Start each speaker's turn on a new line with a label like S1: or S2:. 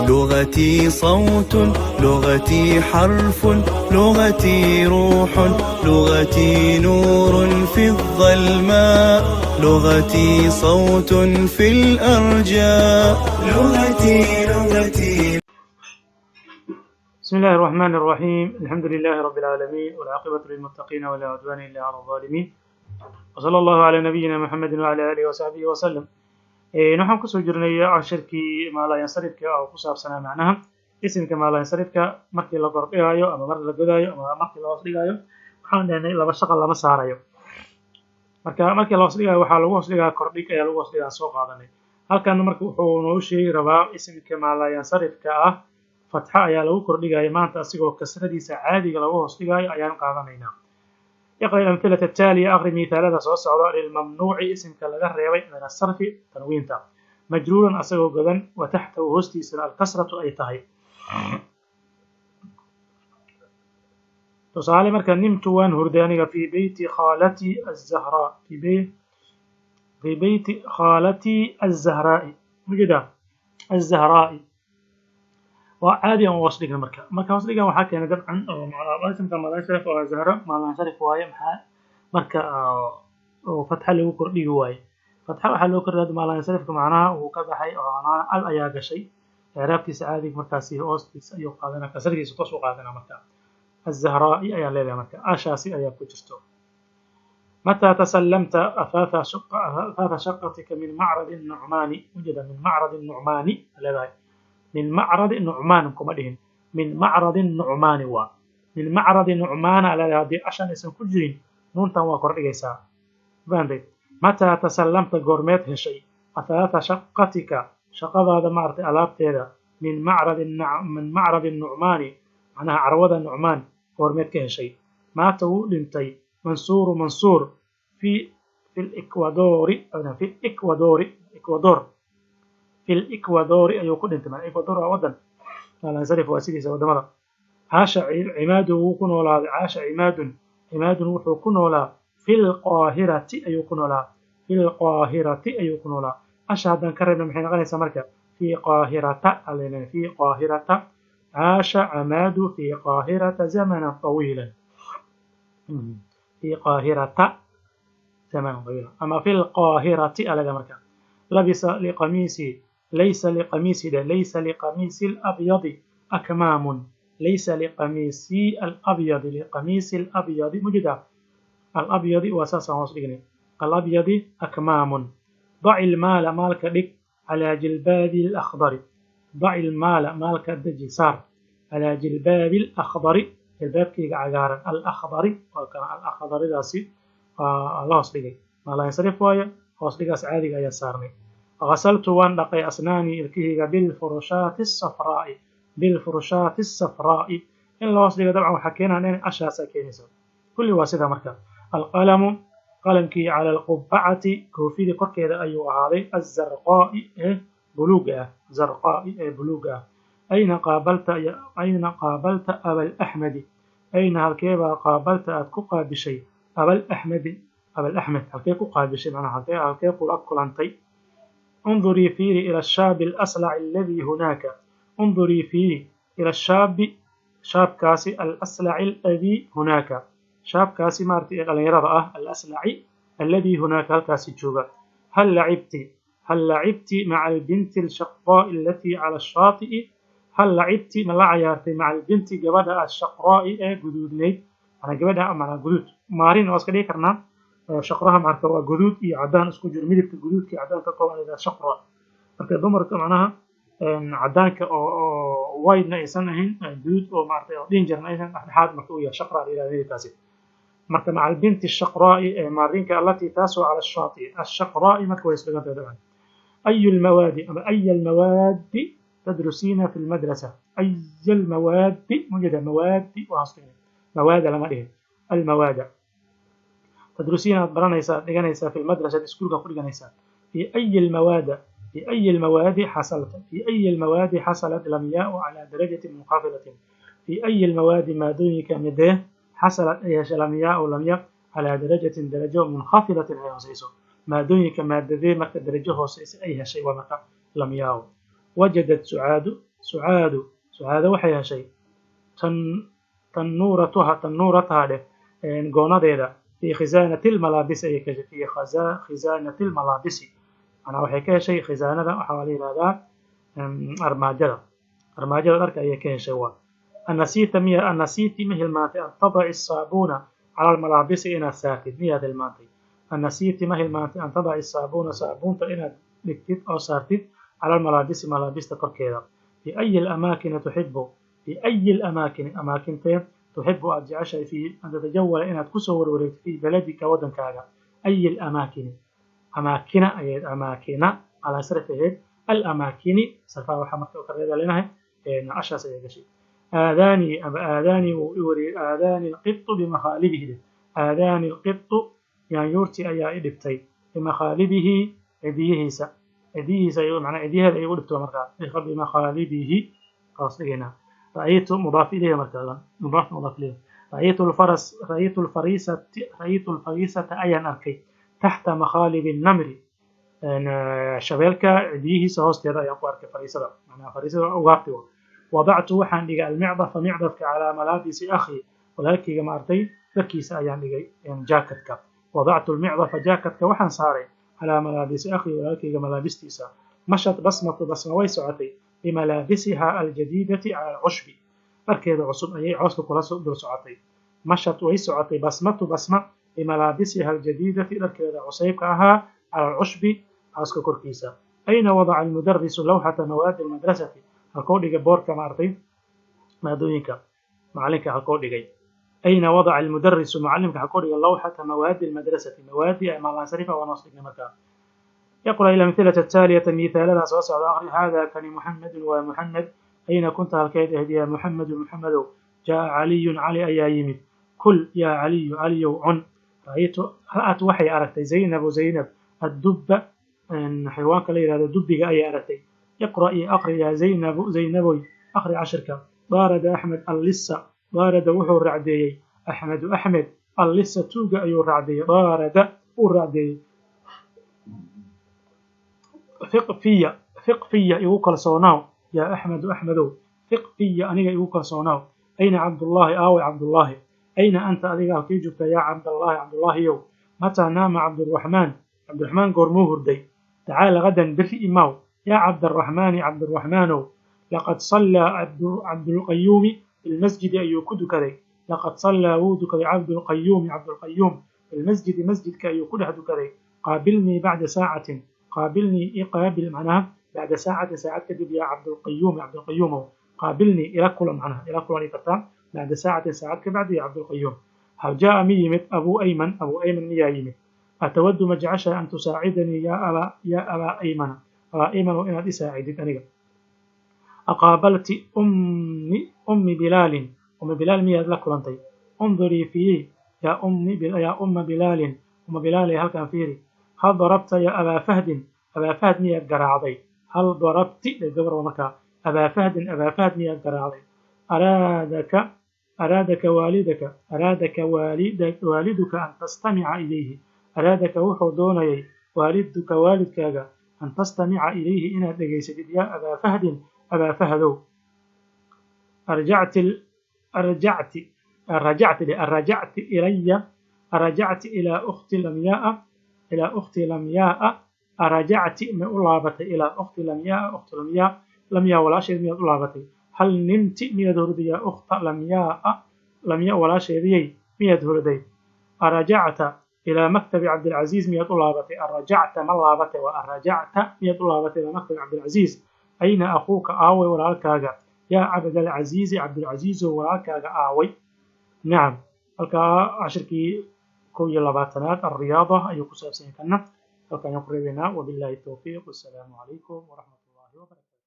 S1: لغتي صوت، لغتي حرف، لغتي روح، لغتي نور في الظلماء، لغتي صوت في الأرجاء، لغتي لغتي.
S2: بسم الله الرحمن الرحيم، الحمد لله رب العالمين، والعاقبة للمتقين، ولا عدوان إلا على الظالمين، وصلى الله على نبينا محمد وعلى آله وصحبه وسلم. Waxaan kusoo jirnay cashirkii maalayansarifka oo ku saabsanaa macnaha isimka maalayansarifka markii la kordhigayo ama mar la godayo ama markii la hoos dhigayo. Waxaan dhahnay laba shaqal lama saarayo. Marka markii la hoos dhigayo, waxaa lagu hoos dhigaa kordhig ayaa lagu hoos dhigaa, soo qaadanay. Halkan marka wuxuu noo sheegi rabaa isimka maalayansarifka ah fatxa ayaa lagu kordhigaya. Maanta asigoo kasradiisa caadiga lagu hoos dhigayo ayaan qaadanaynaa. اقرأ الأمثلة التالية، أقرأ مثالada soo socda، للممنوع isimka laga reebay، من الصرف tanwiinta، مجرورا asagoo godan، وتحته hoostiisana الكسرة ay tahay. Tusaale marka: نمت waan hurday aniga، في بيت خالتي الزهراء، في بيت خالتي الزهراء، mujida الزهراء waa caadi aan hoos dhigna. Marka hoos dhigan waxaa keenay dabcan oo isimka maalansharif oo zahro maalansharif waaye. Maxaa marka oo fatxa lagu kordhigi waaye? Fatxa waxaa loo kordhiga maalansharifka macnaha uu ka baxay oo macnaha al ayaa gashay. Icraabtiisa caadiga markaasi hoostiisa ayuu qaadana, kasradiisa toos u qaadana. Marka الزهراء ayaa leedahay, marka ashaasi ayaa ku jirto. متى تسلمت أثاث شقتك من معرض النعمان؟ وجد من معرض النعمان leedahay. من معرض نعمان kuma dhihin، من معرض النعمان waa من معرض نعمان leedahay. Haddii ashan aysan ku jirin, nuuntan waa kordhigaysaa, fahantay? متى تسلمت goormeed heshay، أثاث شقتك shaqadaada maaragtay alaabteeda، من معرض النعمان macnaha carwada Nucmaan goormeed ka heshay? مات wuu dhintay منصور Mansuur في الإكوادور، في الإكوادور، Ecuador، في الإكوادور ayuu ku dhintay. Macnaa Ecuador waa wadan, lansarif waa sidiisa wadamada. عاش عماد wuu ku noolaaday. عاش عماد، Cimaadun wuxuu ku noolaa، في القاهرة ayuu ku noolaa، في القاهرة ayuu ku noolaa. Asha haddaan ka reebna, maxay noqonaysaa marka? في قاهرة alena، في قاهرة. عاش عماد في قاهرة زمنا طويلا، في قاهرة زمنا طويلا ama في القاهرة aleda. Marka لبس لقميصي، ليس لقميصي ده، ليس لقميصي الأبيض أكمام، ليس لقميصي الأبيض، لقميصي الأبيض مجدا الأبيض وأساسا hoos dhignay، الأبيض أكمام. ضع المال maalka dhig، على جلباب الأخضر، ضع المال maalka deji, saar، على جلباب الأخضر jilbaabkayga cagaaran. الأخضر waa kana, الأخضر daasi waa la hoos dhigay, maa yansarif waayo, hoos dhigaas caadiga ayaa saarnay. غسلت waan dhaqay، أسناني ilkahayga، بالفرشاة الصفراء، بالفرشاة الصفراء. In la hoos dhigo dabcan waxaa keenaya in ashaasaa keenaysa. Kulli waa sida. Marka القلم qalamkii، على القبعة koofidii korkeeda ayuu ahaaday، الزرقاء ee buluuga ah، زرقاء ee buluuga ah. أين قابلت، أين قابلت أبا الأحمد؟ أين halkeebaa، قابلت aad ku qaabishay، أبا الأحمد، أبا الأحمد halkee ku qaabishay? Macnaha halkee kula kulantay? انظري fiiri، إلى الشاب الأصلع الذي هناك، انظري fiiri، إلى الشاب shaabkaasi، الأصلع الذي هناك shaabkaasi maaragtay ee dhalinyarada ah، الأصلع الذي هناك halkaasi jooga. هل لعبت، هل لعبت مع البنت الشقراء التي على الشاطئ؟ هل لعبت ma la cayaartay، مع البنت gabadha، الشقراء ee guduudnayd? Macnaa gabadha macnaa guduud maarin waa iska dhigi karnaa. Shaqraha marka waa guduud iyo cadaan isku jiro, midabka guduudka iyo cadaan ka kooban la shaqra. Marka dumarka macnaha cadaanka oo white-na aysan ahayn, guduud oo maaragtay oo dhinjarna aysan, dhexdhexaad marka uu yahay, shaqra la yidhahda midabkaasi. Marka مع البنت الشقراء ee maarinka، التي taasoo، على الشاطئ، الشقراء marka way isdhigantahay dabcan. أي المواد ama أي المواد تدرسين في المدرسة؟ أي المواد موجودة مواد وهصلين مواد lama dhihin. المواد تدرسين aad baranaysaa, dhiganaysaa، في المدرسة iskuulka ku dhiganaysaa. في أي المواد، في أي المواد حصلت، في أي المواد حصلت لمياء على درجة منخفضة؟ في أي المواد maadooyinka midee، حصلت ay heshay، لمياء lamya، على درجة darajo، منخفضة ay hooseyso? Maadooyinka maadadee marka darajo hooseysa ay heshay waa marka Lamyaaw? وجدت سعاد Sucaadu sucaado waxay heshay tanuuratuha tanuurataha dheh goonadeeda fi khizaanati lmalaabisi ayay ka heshay fi khizaanati lmalaabisi macnaa waxay ka heshay khizaanada waxaa la yidhahdaa armaajada armaajada dharka ayay ka heshay. Waa anasiita miya anasiiti ma hilmaantay an tadaci saabuuna cala almalaabisi inaad saartid miyaad hilmaantay anasiiti ma hilmaantay an tadaci saabuuna saabuunta inaad dhigtid oo saartid cala almalaabisi malaabista korkeeda. Fi ayi alamaakini tuxibu fi ayi alamaakini amaakintee tuxibu aad jeceshahay fi an tatajawala inaad kusoo warwareegto fi beladika waddankaaga. Ayi alamaakini amaakina ayayd amaakina calaa sarfi ahayd alamaakini sarfaha waxaa marka ka reeba leenahay ashaas ayay gashay. Aadaani ama aadaani wuu i wariyey aadaani alqitu bimakhaalibihi aadaani alqitu yaanyuurtii ayaa i dhibtay bimakhaalibihi cidiyihiisa cidiyihiisa ayuu macnaa cidiyaheeda ayuu u dhibtay markaa bimakhaalibihi qaas dhigaynaa. Ra'aytu mudaaf ilayhi markaa mudaaf mudaaf ilayhi. Ra'aytu alfaras ra'aytu alfariisata ra'aytu alfariisata ayaan arkay taxta makhaalibi namri shabeelka cidiyihiisa hoosteeda ayaan ku arkay fariisada macnaa fariisada ugaarti. Wadactu waxaan dhigay almicdafa micdafka calaa malaabisi akhi walaalkayga ma artay dharkiisa ayaan dhigay jaakatka. Wadactu almicdafa jaakatka waxaan saaray calaa malaabisi akhi walaalkayga malaabistiisa. Mashat basmatu basma way socotay bimalaabisiha aljadiidati cala alcushbi dharkeeda cusub ayay cawska kula dul socotay. Mashat way socotay basmatu basma bimalaabisiha aljadiidati dharkeeda cusaybka ahaa cala alcushbi cawska korkiisa. Ayna wadaca almudarisu lawxata mawaadi almadrasati halkoo dhigay boorka ma artay maadooyinka macalinka halkoo dhigay. Ayna wadaca almudarisu macalimka halkoo dhigay lawxata mawaadi almadrasati mawaadi maallansarifa waa noos dhignay markaa. اقرأ إلى الأمثلة التالية مثالنا سوسع أخري. هذا كان محمد ومحمد. أين كنت هلكيد اهدي يا محمد محمد. جاء علي علي أيا يمد. كل يا علي علي عن. رأيت رأت وحي أرتي زينب زينب الدب حيوانك ليلة هذا دبك أي أرتي. اقرأي أقرأ يا زينب زينب أقرأ عشرك. بارد أحمد اللصة بارد وحو الرعدي أحمد أحمد اللصة توقع أي الرعدي بارد الرعدي. ثق فيا ثق فيا igu kalsoonaaw yaa axmedu axmedow ثق فيا aniga igu kalsoonaaw. Ayna cabdullaahi aaway cabdullaahi. Ayna anta adiga halkii joogtaa yaa cabdallaahi cabdullaahiyow. Mataa naama cabduraxmaan cabdiraxmaan goormuu hurday. Tacaala gadan beri imaaw yaa cabdaraxmaani cabdiraxmaanow. Laqad sallaa cabdulqayuumi bilmasjidi ayuu ku dukaday. Laqad sallaa wuu dukaday cabdulqayuumi cabdulqayuum bilmasjidi masjidka ayuu ku dhex dukaday. Qaabilnii bacda saacatin قابلني إقابل معناها بعد ساعة ساعات كدب يا عبد القيوم عبد القيوم. قابلني إلى كل معناها إلى كل كرتا بعد ساعة ساعات كبعد يا عبد القيوم. هل جاء ميمت أبو أيمن أبو أيمن يا يمت. أتود مجعشة أن تساعدني يا أبا يا أبا أيمن أبا أيمن وإن أساعدك أنا. أقابلت أم بلال أم بلال مية لك. انظري فيه يا أم بلال أم بلال هل كان فيري. هل ضربت يا أبا فهد أبا فهد مية قراعضي. هل ضربت للجبر ومكا أبا فهد أبا فهد مية قراعضي. أرادك والدك أرادك والدك أن تستمع إليه. أرادك وحو دوني والدك والدك أن تستمع إليه إن دقيسدid يا أبا فهد أبا فهدو. أرجعت أرجعت أرجعت أرجعت إلي أرجعت إلى أختي لمياء إلى أختي لمياء. أرجعت ما ألعبتي إلى أختي لمياء أخت لمياء لمياء ولا شيء مية ألعبتي. هل نمت مية هردي يا أخت لمياء لمياء ولا شيء مية هردي. أرجعت إلى مكتب عبد العزيز مية ألعبتي. أرجعت ما لعبتي وأرجعت مية ألعبتي إلى مكتب عبد العزيز. أين أخوك آوي ولالكاغا يا عبد العزيز عبد العزيز ولالكاغا آوي. نعم halkaa cashirkii 21aad alriyaada ayuu ku saabsan yahay kana halkaan ku reebaynaa. Wabillahi towfiiq wassalaamu calaykum waraxmat ullahi wabarakatu.